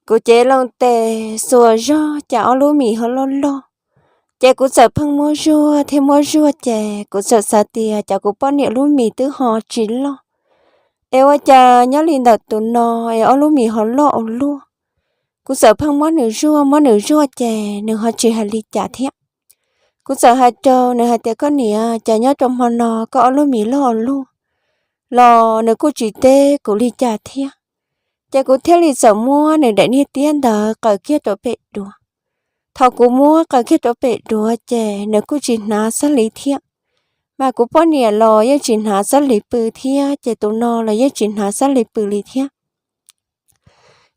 kuv cev loo tes xuas zog cas ob lub mis ho loj loj. Ces kuv txawm pheej muab zuaj thiab muab zuaj ces kuv txawm xav tias cas kuv poj niam lub mis twb ho tsis loj, es ua cas nyob li ntawm tus no es ob lub mis ho loj ua luaj. Kuv txawm pheej muab nws zuaj muab nws zuaj ces nws ho tsis hais li cas thiab. Kuv txawm hais rau nws hais tias koj niam, cas nyob rau hmo no koj ob lub mis loj ua luaj, los nws kuj tsis teb kuv li cas thiab. Ces kuv thiaj li txawm muab nws daim niag tiab ntawd qaws kiag rau pem duav. Thaum kuv muab qaws kiag rau pem duav ces nws kuj tsis hnav xab liv thiab, mas kuv poj niam los yeej tsis hnav xab liv pw thiab ces tus no los yeej tsis hnav xab liv pw li thiab.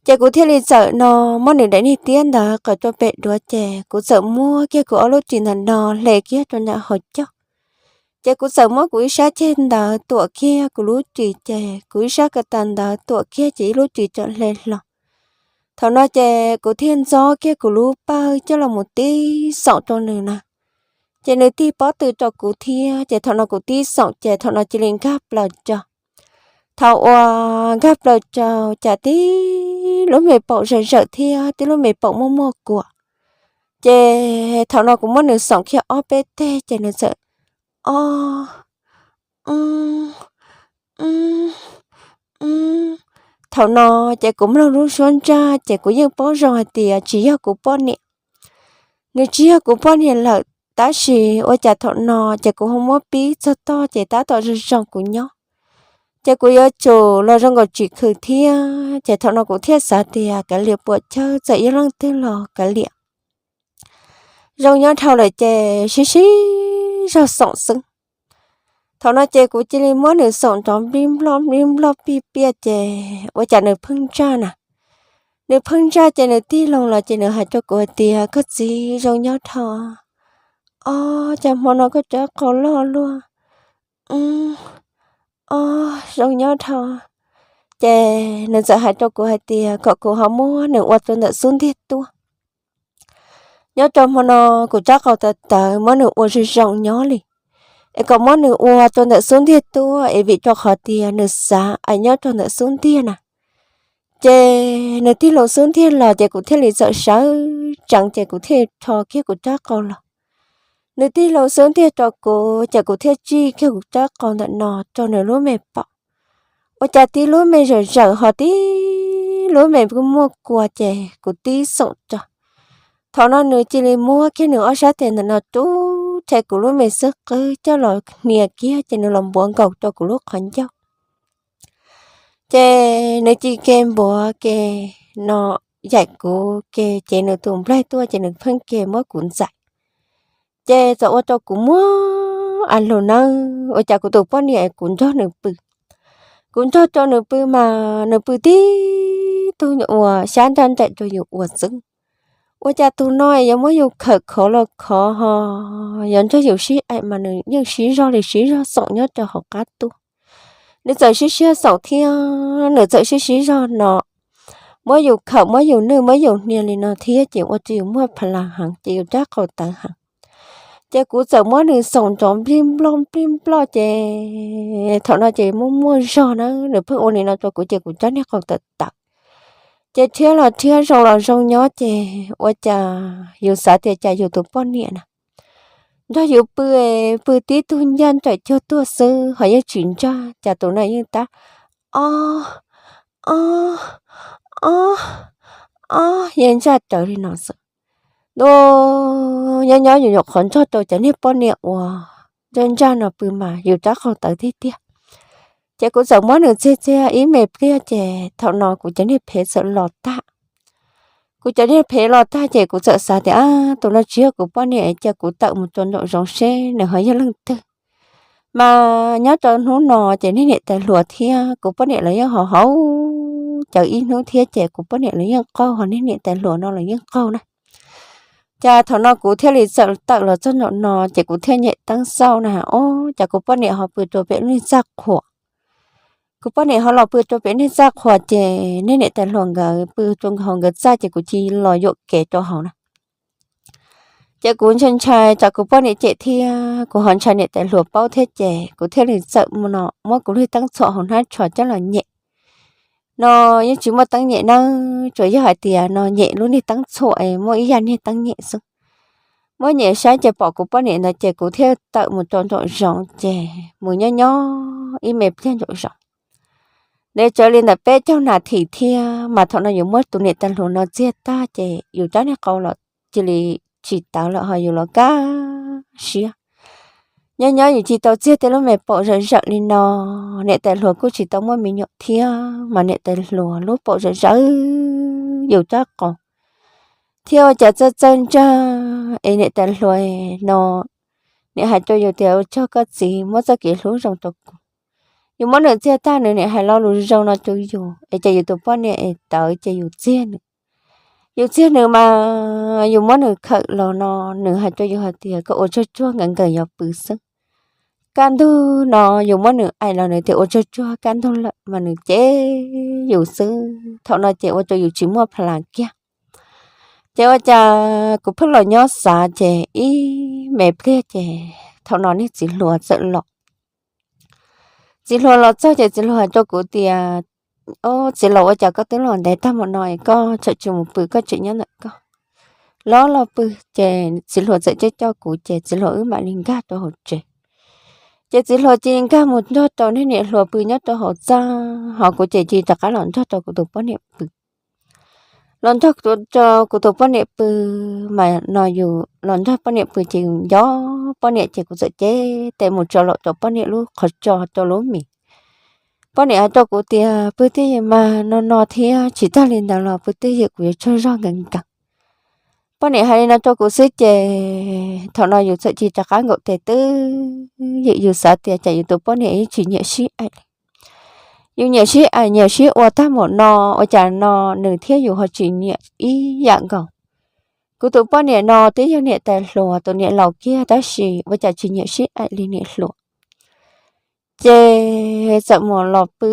Ces kuv thiaj li txawm no muab nws daim niag tiab ntawd qaws rau pem duav ces kuv txawm muab kiag kuv ob lub ris ntawm no hle kiag rau ntawm hauv caug. Ces kuv txawm muab kuv ib sab ceg ntawd tuam kiag kuv lub ris ces kuv ib sab ko taw ntawd tuam kiag ces ib lub ris txawm hle hlo. Thaum no ces kuv thiaj ntxob kiag kuv lub pawg coj los mus tib xoom rau nws na. Ces nws tig pob tw rau kuv thiab ces thaum no kuv tib xoom ces thaum no cia li nkag plaws rau. Thaum uas nkag plaws rau cas tib lub me paum zawm zawm thiab tib lub me paum muaj muaj kuam. Ces thaum no kuv muab nws xoom kiag ob peb teg ces nws txawm o, o, o. Thaum no ces kuv mloog lub suab ntsaj ces kuv yeej paub zoo hais tias tsis yog kuv poj niam. Nws tsis yog kuv poj niam lawm tab sis ua cas thaum no ces kuv ho muab pib txog tog ces tab tom zoo zoo kuv nyob. Ces kuv yuav tsum los zoo nkaus tsis khwv thiab ces thaum no kuv thiaj xav tias kav liam puas chawj txawm ib leej twg los kav liam, zoo nyob dhau lawm ces sib sib zog xoom xwb. Thaum no ces kuv cia li muab nws xoom nrov nplij nploj nplij nploj pij piaj ces ua cas nws pheej ntsaj na. Nws pheej ntsaj ces nws tig loo los ces nws hais rau kuv hais tias koj txiv zoo nyob dhau, o, cas hmo no koj rab qau loj luaj, o, zoo nyob dhau. Ces nws txawm hais rau kuv hais tias kom kuv ho muab nws ua rau ntawm xub ntiag tuaj. Nyob rau hmo no kuv rab qau tawv tawv muab nws ua zoo zoo nyob li, es kom muab nws ua rau ntawm xub ntiag tuaj es vim rau qhov tias nws xav ais nyob rau ntawm xub ntiag na. Ces nws tig loo xub ntiag los ces kuv thiaj li txawm sawv tsees ces kuv thiaj rho kiag kuv rab qau los. Nws tig loo xub ntiag rau kuv ces kuv thiaj tsij kiag kuv rab qau ntawm no rau nws lub me paum. Ua cas tib lub me zawm zawm ho tib lub me kuj muaj kua ces kuv tib xoom rau. Thaum no nws cia li muab kiag nws ob sab tes ntawm no rub rhe kuv lub me xub qwb coj los hnia kiag ces nws los npuav nkaus rau kuv lub qhov ncauj. Ces nws cia li npuav ke no yaim kuv ke ces nws tus nplaig tuaj ces nws pheej ke muab kuv ntxais. Ces txawm ua rau kuv muab a lug nawb ua cas kuv tus poj niam kuv nrog nws pw. Kuv nrog rau nws pw mas nws pw tib tug uas xyab nraj nraim rau yus ua xwb. Ua cas tus no yuav muab yus khawm khov los khov ho yuav nrog yus sib aim mas nws yeej sib zog li sib zog xoom nyob rau hauv qab tuaj. Nws txawm sib sib zog xoom thiab nws txawm sib sib zog no muab yus khawm muab yus nwj muab yus hnia li no thiab ces ua rau yus muaj pha las heev ces yus rab qau tawv heev. Ces kuv txawm muab nws xoom nrov nplij nploj nplij nploj ces thaum no ces muaj muaj zog na nws pheej ua li no rau kuv ces kuv rab niag qau tawv tawv. Ces rhiab los rhiab zoo los zoo nyob ces ua cas yus xav tias cas yus tus poj niam na nrog yus pw, pw tib tug ncaj nraim cuag tuag xwb ho yeej tsis ntsaj cas tus no yeej tab o, o, o, o, yeej ntsaj rawv li no xwb. Ntuj, nyob nyob yus nyuam qhuav nrog rau cov niag poj niam uas ntsaj ntsaj no pw mas yus rab qau tawv tiag tiag. Ces kuv txawm muab nws txiag txiag ib me pliag ces thaum no kuv cov niag phev txawm los tag. Kuv cov niag phev los tag ces kuv txawm xav tias tus no tsis yog kuv poj niam cia kuv tawm mus rau nraum zoov seb nws ho yog leej twg. Mas nyob rau hnub no ces niag niam tais hluas thiab kuv poj niam lawv yeej ho haus cawv ib hnub thiab ces kuv poj niam lawv yeej qaug ho niag niam tais hluas no lawv yeej qaug na. Ces thaum no kuv thiaj li txawm tawm los txog nraum no ces kuv thiaj nyem teeb xauj na, o, ces kuv poj niam ho pw rau pem lub niag txaj qhuas. Kuv poj niam ho los pw rau pem niag txaj qhuas ces niag niam tais hluas nkawd pw rau hauv nkawd txaj ces kuv cia li los yuam kev rau hauv na. Ces kuv ntshai ntshai tsam kuv poj niam cem thiab kuv ho ntshai niam tais hluas paub thiab ces kuv thiaj li txawm no muab kuv lub teeb txhuam hauv hnab tsho coj los nyem. no yeej tsis muaj teeb nyem nawb, tsuas yog hais tias no nyem lub niag teeb txhuam es muaj ib yam niag teeb nyem xwb. Muab nyem saib ces pom kuv poj niam ntawd ces kuv thiaj tawm mus rau nraum zoov ces mus nyob nyob ib me pliag nraum zoov. Ntev tsawv li ntawm peb caug nas this thiab mas thaum no yus muab tus niam tais hluas no txiag tag ces yus rab niag qau los cia li tsis tawv lawm ho yus los kaj siab. Nyob nyob yus cia li tau txiag tej lub me paum zawm zawm li no. Niam tais hluas kuj tsis tau muaj me nyuam thiab mas niam tais hluas lub paum zawm zawm yus rab qau thiab ua cas txawj txawj ntsag es niam tais hluas no niam hais rau yus tias ua tsaug koj txiv muab txoj kev hlub zoo rau kuv. Yus muab nws txiag tag nws niam hais lo lus zoo no rau yus es ces yus tus poj niam es tawv ces yus txiag nws. Yus txiag nws mas yus muab nws khawm los no nws hais rau yus hais tias koj ua tsuag tsuag nkawd nkawd yuav pw xwb. Kaj ntug no yus muab nws aim los nws tias ua tsuag tsuag kaj ntug lawm mas nws cem yus xwb. Thaum no ces ua rau yus tsis muaj pha las kiag. Ces ua cas kuv pheej los nyob xav ces ib me pliag ces thaum no niag txiv hluas txawm los. Txiv hluas los txog ces txiv hluas hais rau kuv tias, Ob, txiv laus, ua cas koj twb los ntev tag mus no es koj tseem tsis mus pw, koj tseem nyob ntawm koj? Los los pw. Ces txiv hluas txawm coj coj kuv ces txiv hluas wb mam li nkag rau hauv tsev. Ces txiv hluas cia li nkag mus nrog rau niag niam hluas pw nyob rau hauv txaj, ho kuv ces cia li rov qab los nrog rau kuv tus poj niam pw. Los nrog rau kuv tus poj niam pw, mas no yus los nrog poj niam pw ces yus nco poj niam ces kuv txawm cev tes mus tso laum rau poj niam lub qhov tso rau lub mis. Poj niam hais rau kuv tias, Pw twj ywm mas no no thiab, tsis tag li ntawd los pw twj ywm kuv yuav tsaug zog nkees nkees. Poj niam hais li no rau kuv xwb ces thaum no yus txawm cia li rov qab nkaum tes twj ywm, yus xav tias cas yus tus poj niam yeej tsis nyiam sib aim li. Yus nyiam sib aim nyiam sib ua tag npaum no, ua cas no nws thiab yus ho tsis nyiam ib yam nkaus. Kuv tus poj niam no twb yog niam tais hluas tus niam laus kiag tab sis ua cas tsis nyiam sib aim li niam hluas. Ces txawm mus los pw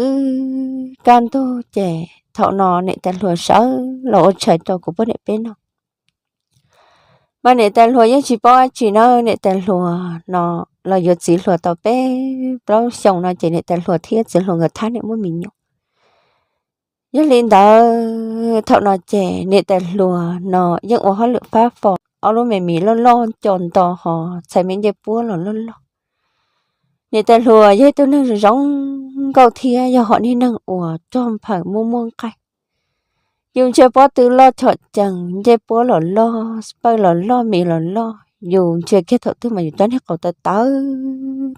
kaj ntug ces thaum no niam tais hluas sawv los ua tshais rau kuv poj niam peb noj. Mas niam tais hluas yeej tsis paub dab tsi na, niam tais hluas no los yuav txiv hluas tau peb plaub xyoos no ces niam tais hluas thiab txiv hluas nkawd thab niam muaj me nyuam. Yog li ntawd thaum no ces niam tais hluas no yeej ua hauj lwm fab fo, ob lub me mis loj loj nco nto ho txhais me ncej puab los loj loj. Niam tais hluas yog ib tug neeg zoo nkauj thiab yog hom niag neeg uas rog nphawm muaj muaj nqaij. Yus ntsia pob tw loj chom cees, ncej puab los loj, pawj los loj, mis los loj, yus ntsia kiag thaum twg mas yus rab niag qau tawv tawv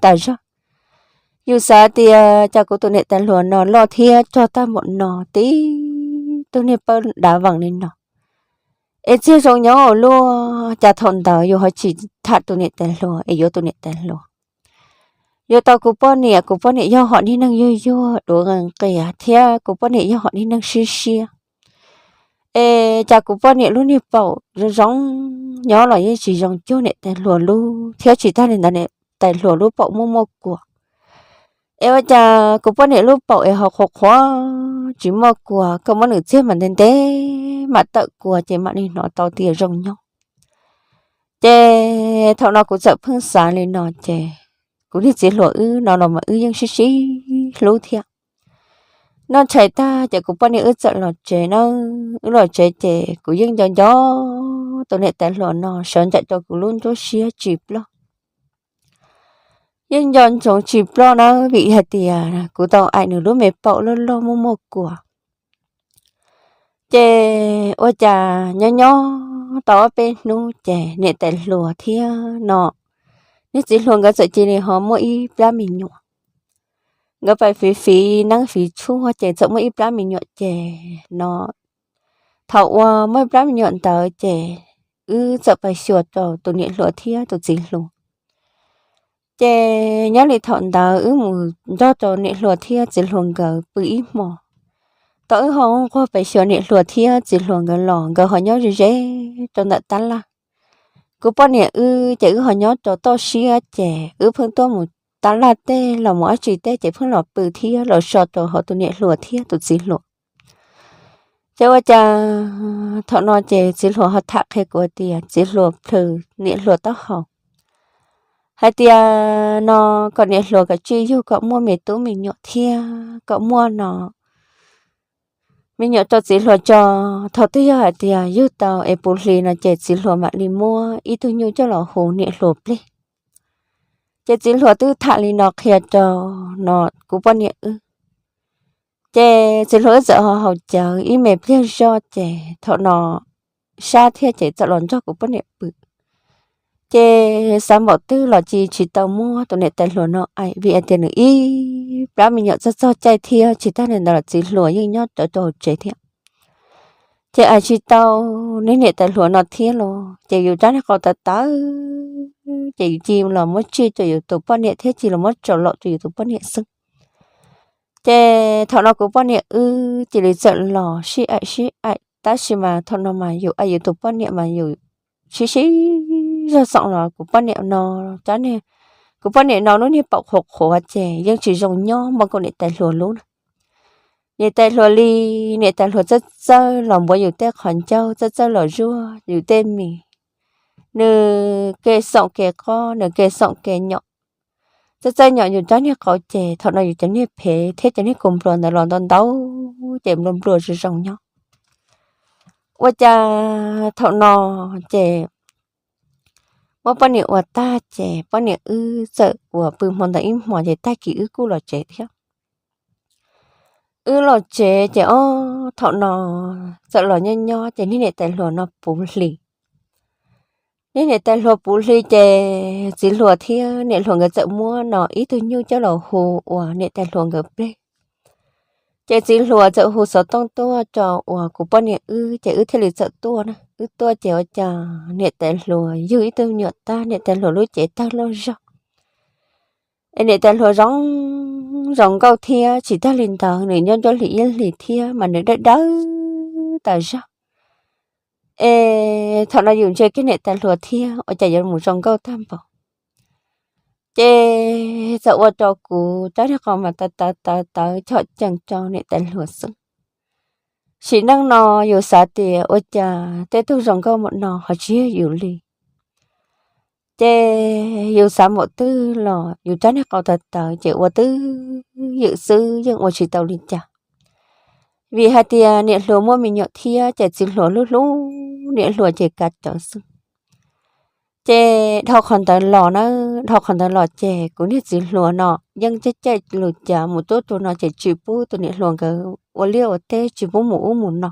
tas zog. Yus xav tias cas kuv tus niam tais hluas no loj thiab rog tag npaum no, tib tug niag pawj dav vees li no es txiag zoo nyob ua luaj, cas thaum ntawd yus ho tsis tham tus niam tais hluas es yuav tus niam tais hluas. Yuav tau kuv poj niam, kuv poj niam yog hom niag neeg yuag yuag duav nqis nqias thiab kuv poj niam yog hom niag neeg siab siab. Es cas kuv poj niam lub niag paum zoo zoo nyob los yeej tsis zoo cuag niam tais hluas lub, thiab tsis tag li ntawd niam tais hluas lub paum muaj muaj kuas. Es ua cas kuv poj niam lub paum es ho qhuav qhuav tsis muaj kuas, koj muab nws txiag mas ntev ntev mam tawm kuas ces mam li hnov tau tias zoo nyob. Ces thaum no kuv txawm pheej xav li no ces kuv niag txiv hluas wb no los mas wb yeej sib sib hlub thiab. Noj tshais tag ces kuv poj niam wb txawm los tsev na. Wb los tsev ces kuv yeej nco nco tus niam tais hluas no sawv ncaim rau kuv lub nruab siab tsis ploj. Yeej nco ntsoov tsis ploj na, vim hais tias kuv tau aim nws lub me paum loj loj muaj muaj kuas. Ces ua cas nyob nyob tau ob peb hnub ces niam tais hluas thiab no niag txiv hluas nkawd txawm cia li ho muaj ib plab me nyuam. Nkawd pais fiv fiv neeb fiv tshuaj ces txawm muaj ib plab me nyuam ces no thaum uas muaj ib plab me nyuam ntawd ces wb txawm pais xyuas rau tus niam hluas thiab tus txiv hluas. Ces nyob li thaum ntawd wb mus nrog rau niam hluas thiab txiv hluas nkawd pw ib hmo. Tau wb ho nquag pais xyuas niam hluas thiab txiv hluas nkawd los nkawd ho nyob ze ze rau ntawm tab laj. Kuv poj niam wb ces wb ho nyob rau toj siab ces wb pheej tuaj mus tab laj tej los mus dab tsi tej ces pheej los pw thiab los so rau hauv tus niam hluas thiab tus txiv hluas. Ces ua cas thaum no ces txiv hluas ho tham qhia kuv tias txiv hluas plhws niam hluas taub hau hais tias no kom niam hluas kom tsij yug kom muaj me tub me nyuam thiab kom muaj no me nyuam rau txiv hluas tso. Thaum twg yog hais tias yug tau es puv hli no ces txiv hluas mam li muab ib tug nyuj coj los hu niam hluas plig. Ces txiv hluas twb tham li no qhia rau no kuv poj niam wb. Ces txiv hluas wb txawm ho haus cawv ib me pliag zoj ces thaum no sab thiab ces txawm los nrog kuv poj niam pw. Ces xav npaum twg los cia tsis tau muab tus niam tais hluas no aim vim hais tias nws ib plab me nyuam txog txog caij thiab tsis tag li ntawd los txiv hluas yeej nyob rawv rau hauv tsev thiab. Ces aim tsis tau niag niam tais hluas no thiab los ces yus rab niag qau tawv tawv, ces yus cia los muab tsij rau yus tus poj niam thiab cia los muab tsaus laum rau yus tus poj niam xwb. Ces thaum no kuv poj niam wb cia li txawm los sib aim sib aim tab sis mas thaum no mas yus aim yus tus poj niam mas yus sib sib zog xoom los kuv poj niam no, kuv poj niam no lub niag paum qhuav qhuav ces yeej tsis zoo nyob npaum nkaus niam tais hluas lub na. Niam tais hluas li, niam tais hluas txawj txawj los npuav yus tej qhov ncauj, txawj txawj los zuaj yus tej mis, nws ke xoom ke qob, nws ke xoom ke nyom, txawj txawj nyom yus rab niag qau ces thaum no yus cov niag phev thiab cov niag kaus npluas ntawd los ntau ntau ces nplua nplua zoo zoo nyob. Ua cas thaum no ces muab poj niam ua tag ces poj niam wb txawm uas pw hmo ntawd ib hmos ces tag kis wb kuj los tsev thiab. Wb los tsev ces ob thaum no txawm los nyob nyob ces niag niam tais hluas no puv hli. Niag niam tais hluas puv hli ces txiv hluas thiab niam hluas nkawd txawm muab no ib tug nyuj coj los hu uas niam tais hluas nkawd plig. Ces txiv hluas txawm hu xov tooj tuaj rau uas kuv poj niam wb ces wb thiaj li txawm tuaj na. Wb tuaj ces ua cas niam tais hluas yug ib tug me nyuam tag, niam tais hluas lub cev tawg loj zog. Es niam tais hluas zoo zoo nkauj thiab tsis tag li ntawd nws nyob ncuab hlis ib hlis thiab mas nws dawb dawb tas zog. Es thaum no yus ntsia kiag niam tais hluas thiab ua cas yuav mus zoo nkauj tag npaum. Ces txawm ua rau kuv rab niag qau mas tawv tawv tawv tawv chom cees rau niam tais hluas xwb. Sim neej no yus xav tias ua cas tej tug zoo nkauj mus no ho tsis yog yus li. Ces yus xav npaum twg los yus rab niag qau tawv tawv ces ua twb ywm xwb yeej ua tsis tau li cas. Vim hais tias niam hluas muaj me nyuam thiab ces txiv hluas hlub hlub niam hluas ces kav cawv xwb. Ces dhau qhov ntawd los na, dhau qhov ntawd los ces kuv niag txiv hluas no yeej caij caij lus cav mus tuab tus no ces tsis pub tus niam hluas nkawd ua liaj ua teb, tsis pub mus ub mus no.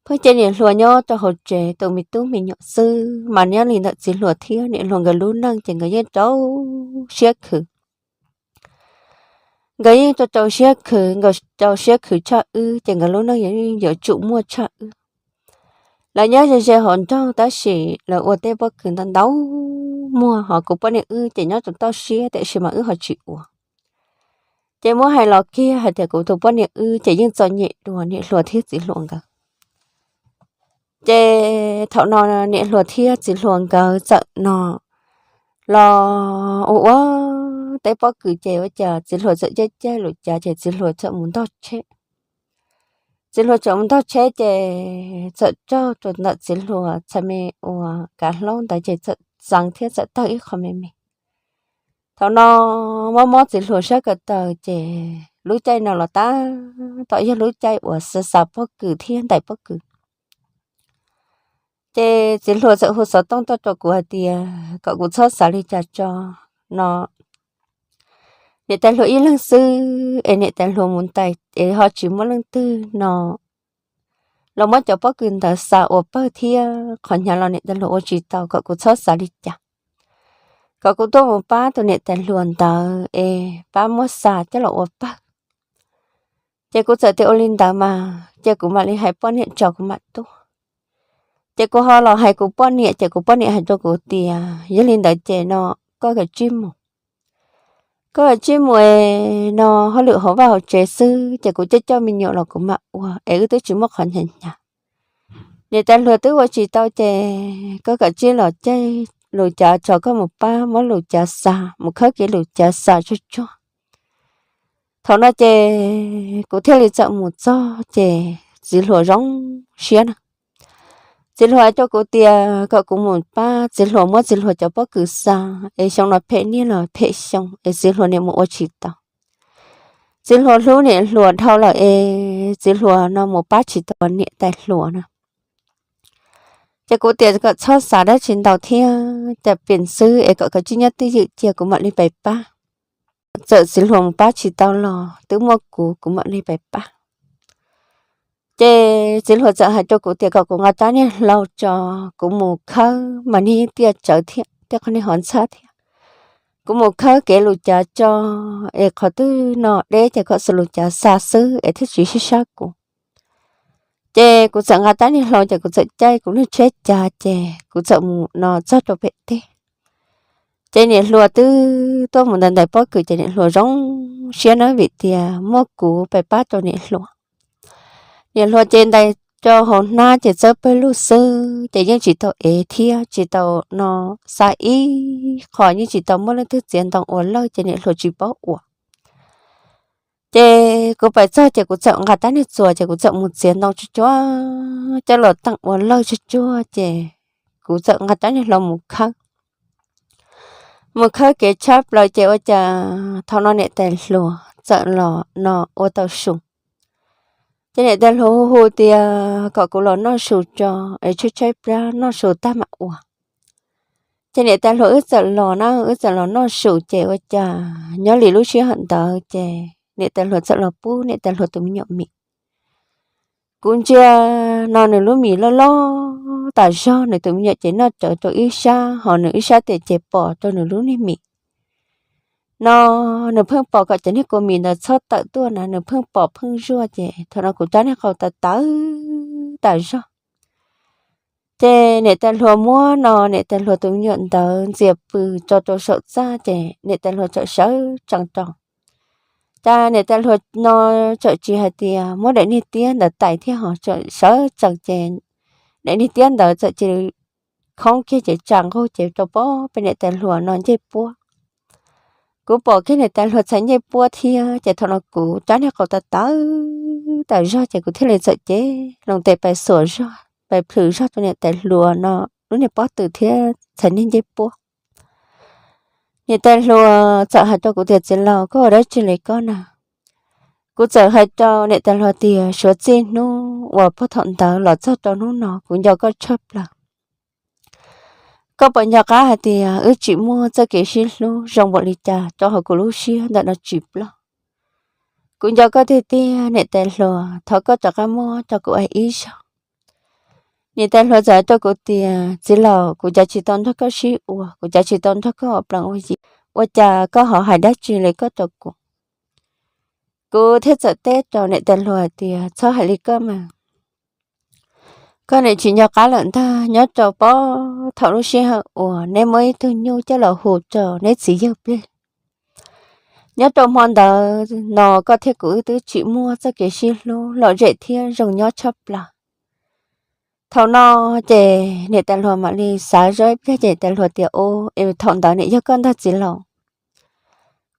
Pheej cia niam hluas nyob rau hauv tsev tu me tub me nyuam xwb mas nyob li ntawm txiv hluas thiab niam hluas nkawd lub neej ces nkawd yeej rau siab khwv. Nkawd yeej rau rau siab khwv, nkawd rau siab khwv tshaj wb ces nkawd lub neej yeej yuav tsum muaj tshaj wb. Lawv nyob ze ze hauv nroog tab sis lawv ua tej pob kws ntau ntau muag, ho kuv poj niam wb ces nyob rau toj siab tiam sis mas wb ho tsis ua. Ces muab hais los kiag hais tias kuv tus poj niam wb ces yeej txom nyem dua niam hluas thiab txiv hluas nkawd. Ces thaum no niam hluas thiab txiv hluas nkawd txawm no los ua ua tej pob kws ces ua cas txiv hluas txawm caij caij lus cav ces txiv hluas txawm mus ntog tsheb. Txiv hluas txawm mus ntog tsheb ces txawm raug rau ntawm txiv hluas txhais me uas kav hlaub ntawd ces txawm txeev thiab txawm tawg ib qho me me. Thaum no mob mob txiv hluas sab ko taw ces lub caij no los tab tom yog lub caij uas xa xa pob kws thiab ntais pob kws. Ces txiv hluas txawm hu xov tooj tuaj rau kuv hais tias kom kuv txhob xav li cas tso no, niam tais hluas ib leeg xwb es niam tais hluas mus ntais es ho tsis muaj leej twg no los muab cov pob kws ntawd xa ua pawg thiab qhov hnyav los niam tais hluas ua tsis tau, kom kuv txhob xav li cas, kom kuv tuaj mus pab tus niam tais hluas ntawd es pab muab xa coj los ua pawg. Ces kuv txawm tias ua li ntawd mas ces kuv mam li hais poj niam tso kuv mam tuaj. Ces kuv ho los hais kuv poj niam ces kuv poj niam hais rau kuv tias yog li ntawd ces no koj kav tsij mus, koj kav tsij mus es no hauj lwm hauv vaj hauv tsev xwb ces kuv coj coj me nyuam los kuv mam ua es wb twb tsis muaj qhov hnyav hnyav. Niam tais hluas twb ua tsis tau ces koj kav tsij los caij lus cav tso koj mus pab muab lus cav xa, mus khawb kev lus cav xa tsuag tsuag. Thaum no ces kuv thiaj li txawm mus txog ces txiv hluas zoo siab na. Txiv hluas hais rau kuv tias kom kuv mus pab txiv hluas muab txiv hluas cov pob kws xa es xyoo no phem niaj los phem xyoo es txiv hluas niam mus ua tsis tau. txiv hluas hlub niam hluas dhau lawm es txiv hluas no mus pab tsis tau niam tais hluas no. Ces kuv tias kom txhob xav dab tsi ntau thiab, cas pem xwb es kom koj tsis nyob twj ywm cia kuv mam li pais pab. Txawm txiv hluas mus pab tsis tau los twb muaj kuv, kuv mam li pais pab. Ces txiv hluas txawm hais rau kuv tias kom kuv nqa rab niag hlau tso, kuv mus khawb mas niag tiaj tsawv thiab, tiaj qhov niag hov ntxhab thiab. Kuv mus khawb kev lus cav tso, es qhov twg no deb ces kom xws lus cav xa xwb es thiaj tsis sib sab kuv. Ces kuv txawm nqa rab niag hlau ces kuv txawm caij kuv niag tsheb cav ces kuv txawm mus no txog rau pem teb. Ces niam hluas twb tuaj mus ntais ntais pob kws ces niam hluas zoo siab nawb vim tias muaj kuv pais pab rau niam hluas. Niam hluas ces ntais rau hauv hnab ces txawb pawg lug xwb ces yeej tsis tau ev thiab tsis tau no xa ib qho, yeej tsis tau muaj leej twg txiav ntoo ua lawj ces niam hluas tsis paub ua. Ces kuv pais txog ces kuv txawm nqa rab niag txuas ces kuv txawm mus txiav ntoo tsuag tsuag coj los teem ua lawj tsuag tsuag ces kuv txawm nqa rab niag hlau mus khawb. Mus khawb kev tshab plaws ces ua cas thaum no niam tais hluas txawm los no ua tau su. Ces niam tais hluas hu hu tias kom kuv los noj su tso, es tshaib tshaib plab noj su tag mam ua. Ces niam tais hluas wb txawm los na, wb txawm los noj su ces ua cas nyob li lub sij hawm ntawd ces niam tais hluas txawm los pub niam tais hluas tus me nyuam mis. Kuv ntsia no nws lub mis loj loj tas zog, nws tus me nyuam ces noj tsawv rau ib sab, ho nws ib sab tes ces pom rau nws lub niag mis. No nws pheej pom kom cov niag kua mis ntawd txhob tawm tuaj na, nws pheej pom pheej zuaj ces thaum no kuv rab niag qau tawv tawv tas zog. Ces niam tais hluas muab no niam tais hluas tus me nyuam ntawd ntxias pw tso rau saum txaj ces niam tais hluas txawm sawv tsees rau. Cas niam tais hluas no txawm tsis hais tias muab daim niag tiab ntawd tais thiab ho txawm sawv tsees ces daim niag tiab ntawd txawm cia li khoob kiag ces tsa nqug ces rau pob pem niam tais hluas no ncej puab. Kuv pom kiag niam tais hluas txhais ncej puab thiab ces thaum no kuv rab niag qau tawv tawv tas zog ces kuv thiaj li txawm cev loo tes pais xuas zog, pais plhws zog rau niam tais hluas no lub niag pob tw thiab txhais niag ncej puab. Niam tais hluas txawm hais rau kuv tias, Txiv laus, koj ua dab tsi li koj na? Kuv txawm hais rau niam tais hluas tias, Suav txij hnub uas puag thaum ntawd los txog rau hnub no kuv nco koj tshaj plaws. Koj puas nco qab hais tias wb tsis muaj txoj kev sib hlub zoo npaum li cas rau hauv kuv lub siab ntawm no tsis ploj? Kuv nco koj tiag tiag niam tais hluas, thov koj rov qab muab rau kuv aim ib zaug. Niam tais hluas txawm hais rau kuv tias, Txiv laus, kuv cav tsis tau nrog koj sib ua, kuv cav tsis tau nrog koj ua plees ua yi, ua cas koj ho hais dab tsi li koj rau kuv? Kuv thiaj txawm teb rau niam tais hluas hais tias, Txhob hais li koj mas. Koj nim tsis nco qab lawm ntag, nyob rau puag thaum lub sij hawm uas neb muab ib tug nyuj coj los hu rau neb txiv yawg plig, nyob rau hmo ntawd no koj thiab kuv wb twb tsis muaj txoj kev sib hlub lom zem thiab zoo nyob tshaj plaws. Thaum no ces niam tais hluas mam li xav zoj ib pliag ces niam tais hluas tias, Ua, es thaum ntawd nim yog koj ntag txiv laus?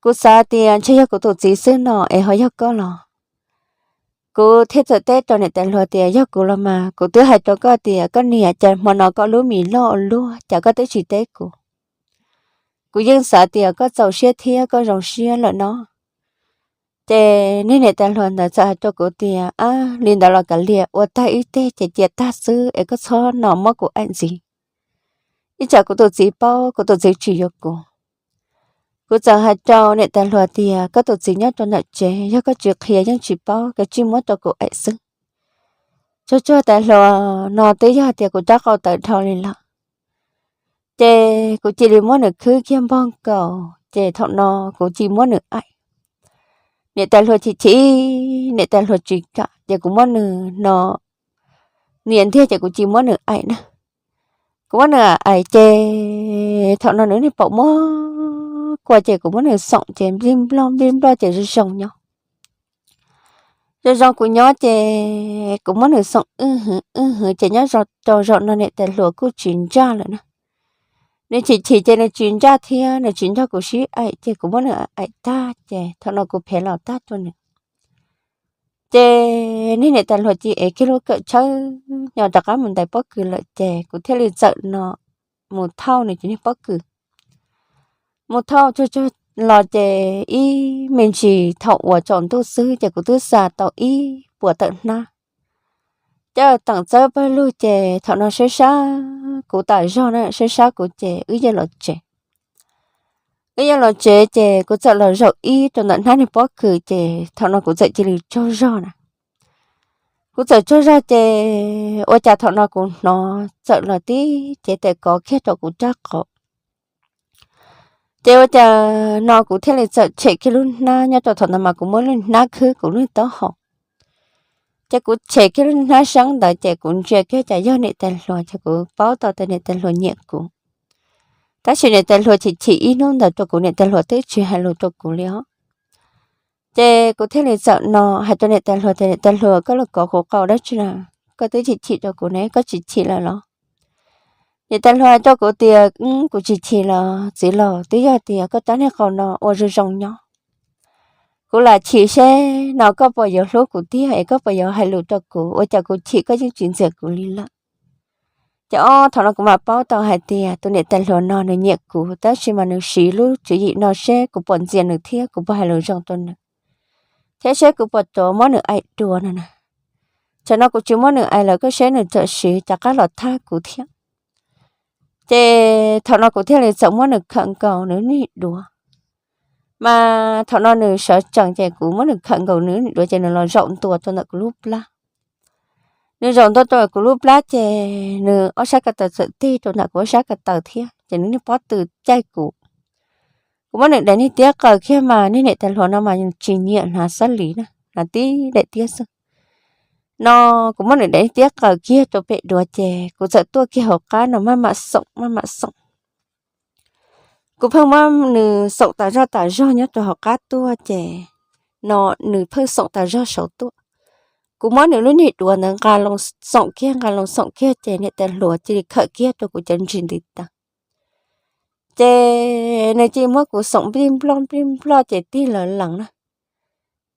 Kuv xav tias ntshe yog kuv tus txiv xwb no es ho yog koj los? Kuv thiaj txawm teb rau niam tais hluas tias, Yog kuv los mas, kuv twb hais rau koj tias koj niam, cas hmo no koj lub mis loj ua luaj cas koj twb tsis teb kuv? Kuv yeej xav tias koj txaus siab thiab koj zoo siab lawm no. Ces niag niam tais hluas ntawd txawm hais rau kuv tias, Ab, li ntawd los kav liam, ua tag ib teg ces cia tag xwb es koj txhob no muab kuv aim ntxiv. Ib tsam kuv tus txiv paub, kuv tus txiv tsis yuav kuv. Kuv txawm hais rau niam tais hluas tias, Koj tus txiv nyob rau ntawm tsev, yog koj tsis qhia yeej tsis paub, koj tsij muab rau kuv aim xwb. Tsuag tsuag tais hluas no twb yog tias kuv rab qau tawv dhau li lawm, ces kuv cia li muab nws khwb kiag npog nkaus ces thaum no kuv cia li muab nws aim. Niam tais hluas chim chim, niam tais hluas tsis kam ces kuv muab nws no nias ntiag ces kuv cia li muab nws aim na. Kuv muab nws aim ces thaum no nws niag paum muab kua ces kuv muab nws xoom ces nplij nploj nplij nploj ces zoo zoo nyob. Zoo zoo kuv nyob ces kuv muab nws xoom wj hwv wj hwv ces nyob rau zaum no niam tais hluas kuj tsis ntsaj lawm na. Nws chim chim ces nws tsis ntsaj thiab nws tsis nrog kuv sib aim ces kuv muab nws aim tag ces thaum no kuv phem los tag rau nws. Ces niag niam tais hluas cia li ev kiag lub kawm tshawb nyo rov qab mus ntais pob kws lawm ces kuv thiaj li txawm no mus thauj nws cov niag pob kws. Mus thauj tsuag tsuag los ces ib me ntsis thaum uas tsaus ntuj xwb ces kuv twb xa tau ib puas tawm hnab. Coj teem txawb pawg lug ces thaum no sab sab kuv tas zog na, sab sab kuv ces wb yeej los tsev. Wb yeej los tsev ces kuv txawm los zaum ib rau ntawm hnab niag pob kws ces thaum no kuv txawm cia li tsaug zog na. Kuv txawm tsaug zog ces ua cas thaum no kuv hnov txawm los tib cev tes kov kiag rau kuv rab qau. Ces ua cas no kuv thiaj li txawm tshem kiag lub hnab, nyob rau thaum ntawd mas kuv muab lub hnab khwb kuv lub taub hau. Ces kuv tshem kiag lub hnab seeb ntawd ces kuv ntsia kiag cas yog niam tais hluas, ces kuv paub tau tias niam tais hluas nyiam kuv. Tab sis niam tais hluas chim chim ib hnub ntawd rau kuv, niam tais hluas twb tsis hais lus rau kuv li os. Ces kuv thiaj li txawm no hais rau niam tais hluas tias, niam tais hluas, koj los kov kuv qau dab tsi na? Koj twb chim chim rau kuv ne, koj tsis chim lawm los? Niam tais hluas hais rau kuv tias, kuv tsis chim los txiv laus, twb yog tias koj rab niag qau no ua zoo zoo nyob. Kuv lam chim seb no koj puas yuav hlub kuv tiag es koj puas yuav hais lus rau kuv, ua cas kuv chim koj yeej tsis ntxias kuv li lawm. Ces ob thaum no kuv mam paub tau hais tias tus niam tais hluas no nws nyiam kuv, tab sis mas nws siv lub tswv yim no seb kuv puas ntxias nws thiab kuv puas hais lus zoo rau nws, thiab seb kuv puas tuav muab nws aim dua no na. Tsam no kuv tsis muab nws aim lawm koj seb nws txawm siv cov qab los thab kuv thiab. Ces thaum no kuv thiaj li txawm muab nws khawm nkaus nws niag duav. Mas thaum no nws sawv tsees ces kuv muab nws khawm nkaus nws niag duav ces nws los zaum ntua rau ntawm kuv lub plab. Nws zaum ntua rau kuv lub plab ces nws ob sab ko taw txawm tig rau ntawm kuv ob sab ko taw thiab ces nws niag pob tw caij kuv. Kuv muab nws daim niag tiab qaws kiag mas niag niam tais hluas no mas tsis nyiam hnav xab lis na, hnav tib daim tiab xwb. No kuv muab nws daim niag tiab qaws kiag rau pem duav ces kuv txawm tuaj kiag hauv qab no maj mam xoom maj mam xoom. Kuv pheej muab nws xoom tas zog tas zog nyob rau hauv qab tuaj ces no nws pheej xoom tas zog saud tuaj. Kuv muab nws lub niag duav ntawd nqa loo xoom kiag nqa loo xoom kiag ces niam tais hluas cia li khawm kiag rau kuv cov ntsis ntiv taw. Ces nws cia li muab kuv xoom nplij nploj nplij nploj ces tig lawv lees na.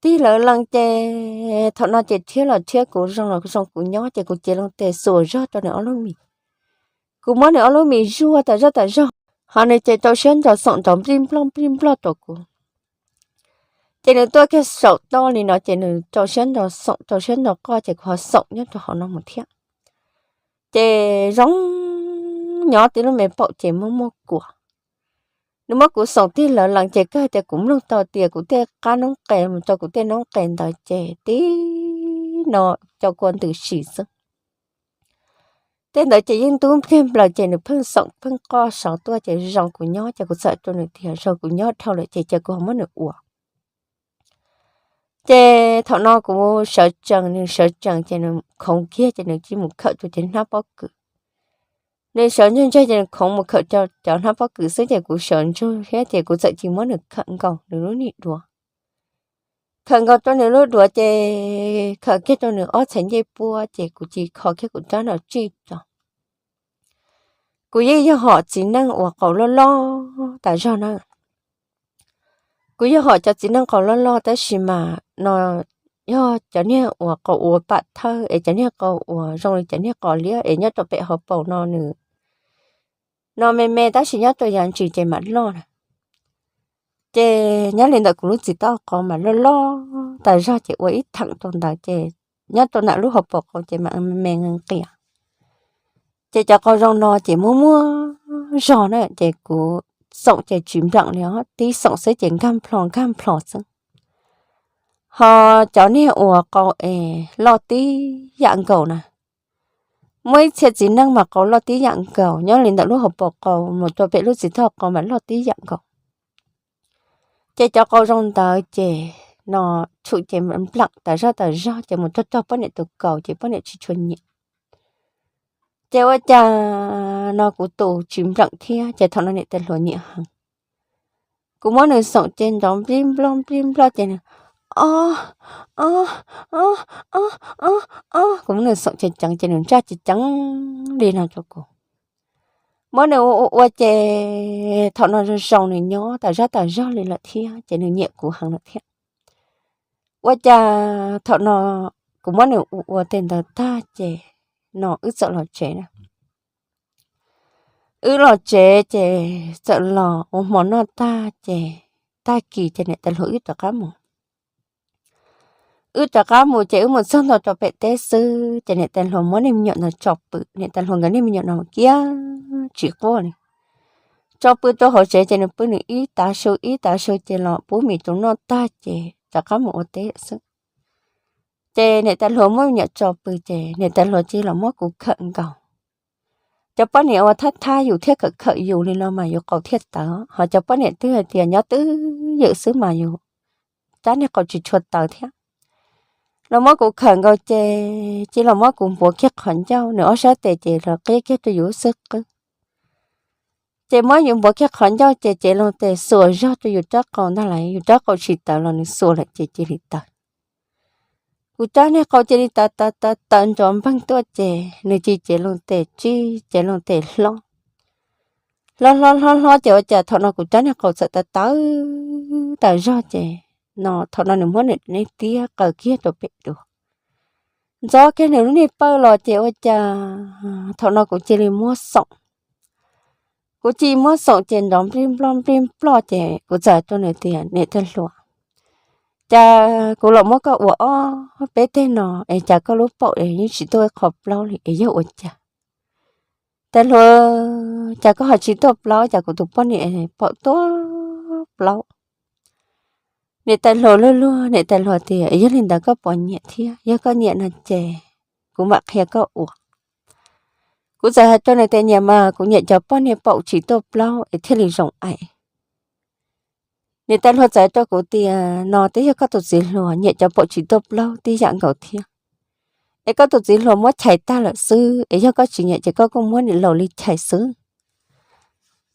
Tig lawv lees ces thaum no ces rhiab los rhiab kuv zoo los zoo kuv nyob ces kuv cev loo tes xuas zog rau nws ob lub mis. Kuv muab nws ob lub mis zuaj tas zog tas zog, ho nws ces rau siab ntso xoom nrov nplij nploj nplij nploj rau kuv. Ces nws tuaj kiag saum toj li no ces nws rau siab ntso xoom rau siab ntso qoj ces kuv ho xoom nyob rau hauv no mus thiab. Ces zoo nyob tib lub me paum ces muaj muaj kuas. Nws muab kuv xoom tig lawv lees ces kawg tias kuv mloog tau tias kuv tej qab noob qes mus rau kuv tej noob qes ntawd ces tib no cov kua ntws si xwb. Tej ntawd ces yeej ntub npliag nplaws ces nws pheej xoom pheej qoj saud tuaj ces zoo kuv nyob ces kuv txawm rau nws tias zoo kuv nyob dhau lawm ces cia kuv ho muab nws ua. Ces thaum no kuv sawv tsees nws sawv tsees ces nws khoov kiag ces nws cia li mus khawm rau cov hnab pob kws. Nws sawv ntsug ntseg ces nws khoov mus khawm rau cov hnab pob kws xwb ces kuv sawv ntsug thiab ces kuv txawm cia li muab nws khawm nkaus nws lub niag duav. Khawm nkaus rau nws lub duav ces khawm kiag rau nws ob txhais ncej puab ces kuv cia li kho kiag kuv rab no tsij rau. Kuv yeej yog hom txiv neej uas qau loj loj tas zog na. Kuv yog hom cov txiv neej qau loj loj tab sis mas no yog cov niag uas qau ua pam thawj es cov niag qau uas zoo li cov niag qau liab es nyob rau pem hauv paus no nws no me me tab sis nyob rau yav ntsis ces mam loj na. Ces nyob li ntawm kuv lub txiv taub qau mas loj loj tas zog ces ua ib theem rau ntawd ces nyob rau ntawm lub hauv paus qau ces mam me me nqis. Ces cov qau zoo no ces muaj muaj zog na ces kuv xoom ces tsis npleem li os, tib xoom xwb ces nkag nplho nkag nplho xwb. Ho cov niag uas qau es loj tib yam nkaus na, muaj ib txhia txiv neej mas qau loj tib yam nkaus, nyob li ntawm lub hauv paus qau mus rau pem lub txiv taub qau mas loj tib yam nkaus. Ces cov qau zoo ntawd ces no tshum ces npleem tas zog tas zog ces mus rog rog poj niam tus kaus ces poj niam tsis tshua nyiam. Ces ua cas no kuv tus tsis npleem thiab ces thaum no niam tais hluas nyiam heev. Kuv muab nws xoom ces nrov nplij nploj nplij nploj ces nws o o o o o, kuv muab nws xoom ceev ceev ces nws ntsaj ceev ceev li no rau kuv. Muab nws ua ua ces thaum no zoo zoo nws nyob tas zog tas zog li lawm thiab ces nws nyiam kuv heev lawm thiab. Ua cas thaum no kuv muab nws ua ua tej ntawd tag ces no wb txawm los tsev na. Wb los tsev ces txawm los ua hmo noj tag ces tag kis ces niam tais hluas wb rov qab mus. Wb rov qab mus ces wb mus txog ntua rau pem teb xwb ces niam tais hluas muab niag me nyuam ntawd tso pw, niam tais hluas nkawd niag me nyuam no kiag tsis quaj li. Tso pw rau hauv tsev ces nws pw nws ib tav su ib tav su ces los pub mis tus noj tag ces rov qab mus ua teb xwb. Ces niam tais hluas muab me nyuam tso pw ces niam tais hluas cia li los muab kuv khawm nkaus. Cov poj niam uas thab thab yus thiab khawm khawm yus li no mas yus qau thiaj tawv, ho cov poj niam twg hais tias nyob twj ywm xwb mas yus rab niag qau tsis tshua tawv thiab. Los muab kuv khawm nkaus ces cia li los muab kuv npuav kiag qhov ncauj, nws ob sab tes ces los qia kiag rau yus lub xub qwb. Ces muab yus npuav kiag qhov ncauj ces cev loo tes xuas zog rau yus rab qau ntag lauj, yus rab qau tsis tawv los nws xuas lawm ces cia li tawv. Kuv rab niag qau cia li tawv tawv tawv tawv nrov npeeg tuaj ces nws cia li cev loo tes tsij cev loo tes hlob. Hlob hlob hlob hlob ces ua cas thaum no kuv rab niag qau txawm tawv tawv tas zog ces no thaum no nws muab nws niag tiab qaws kiag rau pem duav, ntxov kiag nws lub niag pawj los ces ua cas thaum no kuv cia li muab xoom. Kuv cia li muab xoom ces nrov nplij nploj nplij nploj ces kuv txawm hais rau nws tias niam tais hluas, cas kuv los muab koj ua ob peb teg no es cas koj lub paum es yeej tsis tuaj ib qho plaub li es yog ua cas? Tais hluas, cas koj ho tsis tuaj plaub, cas kuv tus poj niam paum tuaj plaub? Niam tais hluas luag luag, niam tais hluas tias yog li ntawd koj puas nyiam thiab, yog koj nyiam no ces kuv mam qhia koj ua. Kuv txawm hais rau nws tias nyiam mas, kuv nyiam cov poj niam paum tsis tuaj plaub es thiaj li zoo aim. Niam tais hluas txawm hais rau kuv tias no twb yog koj tus txiv hluas nyiam cov paum tsis tuaj plaub tib yam nkaus thiab, es koj tus txiv hluas muab chais tag lawm xwb, es yog koj tsis nyiam ces koj kuj muab niam laus li chais xwb.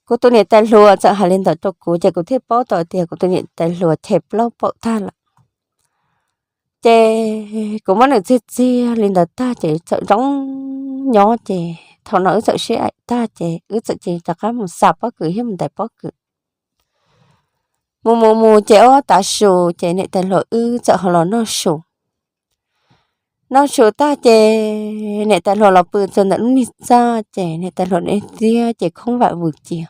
Kuv tus niam tais hluas txawm hais li ntawd rau kuv ces kuv thiaj paub tau tias kuv tus niam tais hluas chais plaub paum tag lawm. Ces kuv muab nws txiag txiag li ntawd tag ces txawm zoo nyob ces thaum no wb txawm sib aim tag ces wb txawm cia li rov qab mus xa pob kws thiab mus ntais pob kws. Mus mus mus ces ob tav su ces niam tais hluas wb txawm ho los noj su. Noj su tag ces niam tais hluas los pw txog ntawm lub niag txaj ces niam tais hluas niag tiab ces khoob vam vwm cia.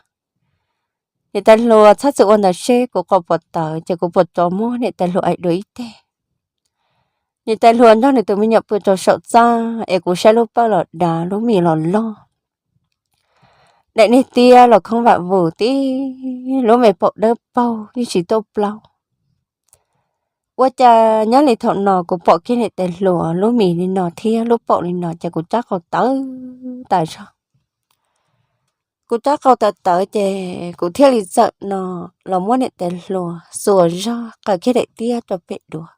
Niam tais hluas txhob txwm ua ntawd seb kuv qau puas tawv ces kuv puas rov muab niam tais hluas aim dua ib teg. Niam tais hluas nrog nws tus me nyuam pw rau saum txaj es kuv saib lub pawj los dav lub mis los loj. Daim niag tiab los khoob vam vwm tib lub me paum dawb paug yeej tsis tuaj plaub. Ua cas nyob li thaum no kuv pom kiag niam tais hluas lub mis li no thiab lub paum li no ces kuv rab qau tawv tas zog. Kuv rab qau tawv tawv ces kuv thiaj li txawm no los muab niam tais hluas xuas zog qaws kiag daim tiab rau pem duav.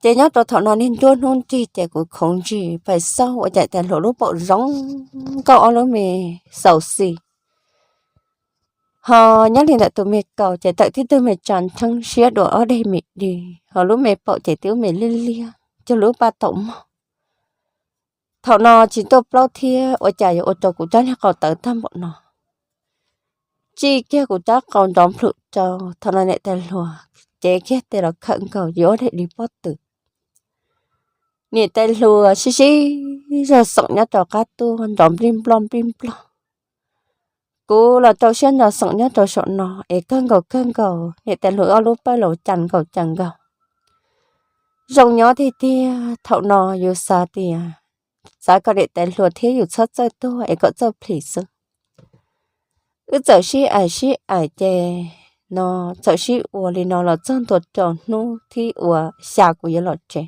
Ces nyob rau thaum no niag nruab hnub nrig ces kuv khoov ntsis pais xauj ua cas tais hluas lub paum zoo nkauj ob lub me xaus xis. Ho nyob li ntawm tus me kaus ces tawm tib tug me tsa ntsheeb siab dua ob deg me dig, ho lub me paum ces tib lub me liab liab cuag lub paj taum mog. Thaum no tsis tuaj plaub thiab ua cas yuav ua rau kuv rab niag qau tawv tag npaum no. Tsij kiag kuv rab qau nrov nplhum rau, thaum no niam tais hluas cev kiag tes los khawm nkaus yus ob daim di pob tw. Niam tais hluas sib sib zog xoom nyob rau qab tuaj nrov nplij nploj nplij nploj. Kuv los rau siab nrog xoom nyob rau saum no es kawg nkaus kawg nkaus niam tais hluas ob lub pawj los cas nkaus cas nkaus. Zoo nyob tiag tiag, thaum no yus xav tias xav kom niam tais hluas thiab yus txhob txawj tuag es kom txawj plhis xwb. Wb txawm sib aim sib aim ces no txawm sib ua li no los txog ntua rau hnub thib uas xya kuv yuav los tsev.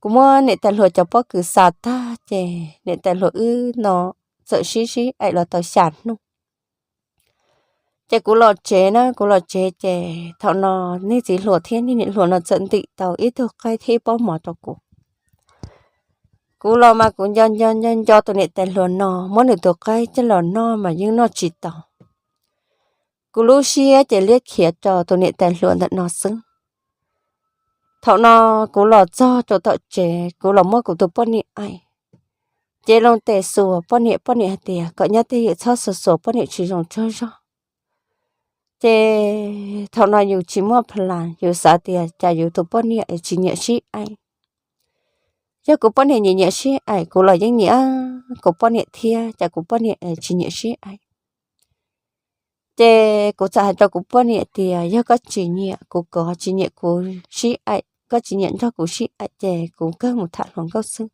Kuv muab niam tais hluas cov pob kws xa tag ces niam tais hluas wb no txawm sib sib aim los tau xya hnub. Ces kuv los tsev na, kuv los tsev ces thaum no niag txiv hluas thiab niag niam hluas no txawm ntim tau ib tug qaib thiab ib pob mov rau kuv. Kuv los mas kuv nco nco nco nco tus niam tais hluas no, muab nws tus qaib coj los noj mas yeej noj tsis tau. Kuv lub siab ces liab khiav rau tus niam tais hluas ntawm no xwb. Thaum no kuv los txog rau tom tsev, kuv los muab kuv tus poj niam aim, cev loo tes xuas poj niam, poj niam hais tias kom nyob twj ywm, txhob xuas xuas poj niam tsis zoo tsaug zog. Ces thaum no yus tsis muaj pha las, yus xav tias cas yus tus poj niam es tsis nyiam sib aim. Yog kuv poj niam nyiam nyiam sib aim, kuv los yeej nyiam kuv poj niam thiab, cas kuv poj niam es tsis nyiam sib aim. Ces kuv txawm hais rau kuv poj niam tias yog koj tsis nyiam kuv, koj tsis nyiam kuv sib aim, koj tsis nyiam nrog kuv sib aim ces kuv kawg mus tham hluas nkauj xwb.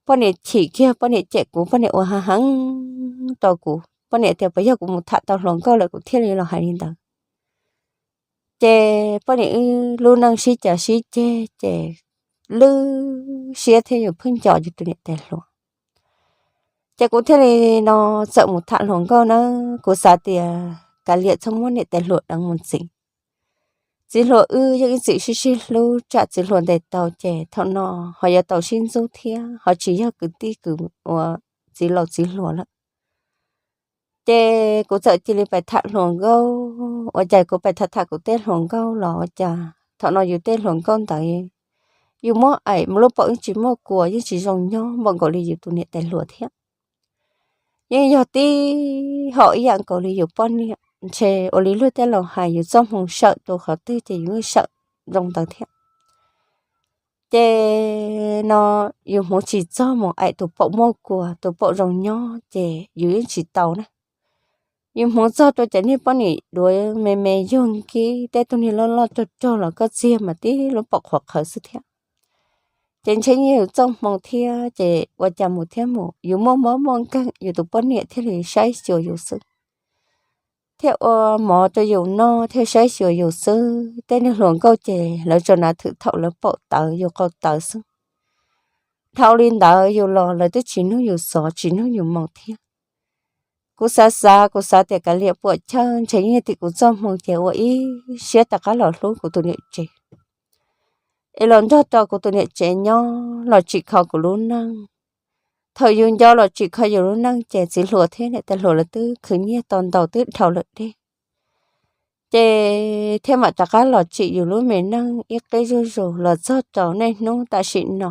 Poj niam chim kiag, poj niam cem kuv, poj niam ua ha heev rau kuv. Poj niam tias puas yog kuv mus tham tau hluas nkauj lawm kuv thiaj li los hais li ntawd. Ces poj niam wb lub neej sib cav sib ceg ces lwj siab thiab yus pheej nco yus tus niam tais hluas. Ces kuv thiaj li no txawm mus tham hluas nkauj na. Kuv xav tias kav liam txhob muab niam tais hluas deev mus ntxiv. Txiv hluas wb yeej ib txwm sib sib hlub, tsam txiv hluas ntes tau ces thaum no ho yuav tau sib ntxub thiab, ho tsis yog kwv tij kwv uas txiv laus txiv hluas lawm. Ces kuv txawm cia li pais tham hluas nkauj. Ua cas kuv pais tham tham kuv tej hluas nkauj los ua cas thaum no yus tej hluas nkauj ntawd yus muab aim mus lub paum yeej tsis muaj kua, yeej tsis zoo nyob npaum nkaus li yus tus niam tais hluas thiab. Yeej yog tib hom ib yam nkaus li yus poj niam. Ntshe ua li luag tej laus hais, yus txoj hmoo sawm rau qhov twg ces yus sawm zoo ntawd thiab. Ces no yus hmoov tsis txog mus aim tus paum muaj kua, tus paum zoo nyob ces yus yeej tsis tau na. Yus hmoov txog rau cov niag poj niam duav me me yug nkib, tej tug niag loj loj rog rog los koj txiag mas tib lub paum qhuav qhawv xwb thiab. Ces ntshe yeej yus txoj hmoo thiab, ces ua cas mus thiab mus yus muaj mob muaj nkeeg yus tus poj niam thiaj li saib xyuas yus xwb. Thiaj ua mov rau yus noj thiaj saib xyuas yus xwb. Tej niag hluas nkauj ces lawv tsuas nav thwm thaum lawv paum tawv yus qau tawv xwb. Dhau li ntawd yus los lawv twb tsis nug yus xov tsis nug yus moo thiab. Kuv xav xav kuv xav tias kav liam puam chawj, ntshe yeej tim kuv txoj hmoo ces ua ib siab rov qab los hlub kuv tus niam tsev, es los nrog rau kuv tus niam tsev nyob los tsim kho kuv lub neej. Thaum yus nco los tsim kho yus lub neej ces txiv hluas thiab niam tais hluas lawv twb khwv nyiaj tau ntau twb dhau lawm deb. Ces thiaj mam rov qab los tsim yus lub me neej ib qib zuj zus los txog rau niaj hnub tam sim no.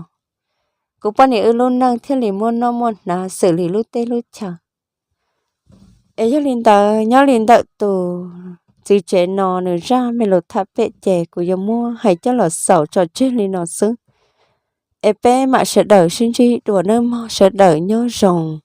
Kuv poj niam wb lub neej thiaj li muaj noj muaj hnav xws li lub teb lub chaw. Es yog li ntawd nyob li ntawm tus txiv tsev no nws zaj me lus tham pem ces kuv yuav muab hais coj los xaus tso tseg li no xwb. Es peb mam sawv daws sib ntsib dua nawb mog, sawv daws nyob zoo.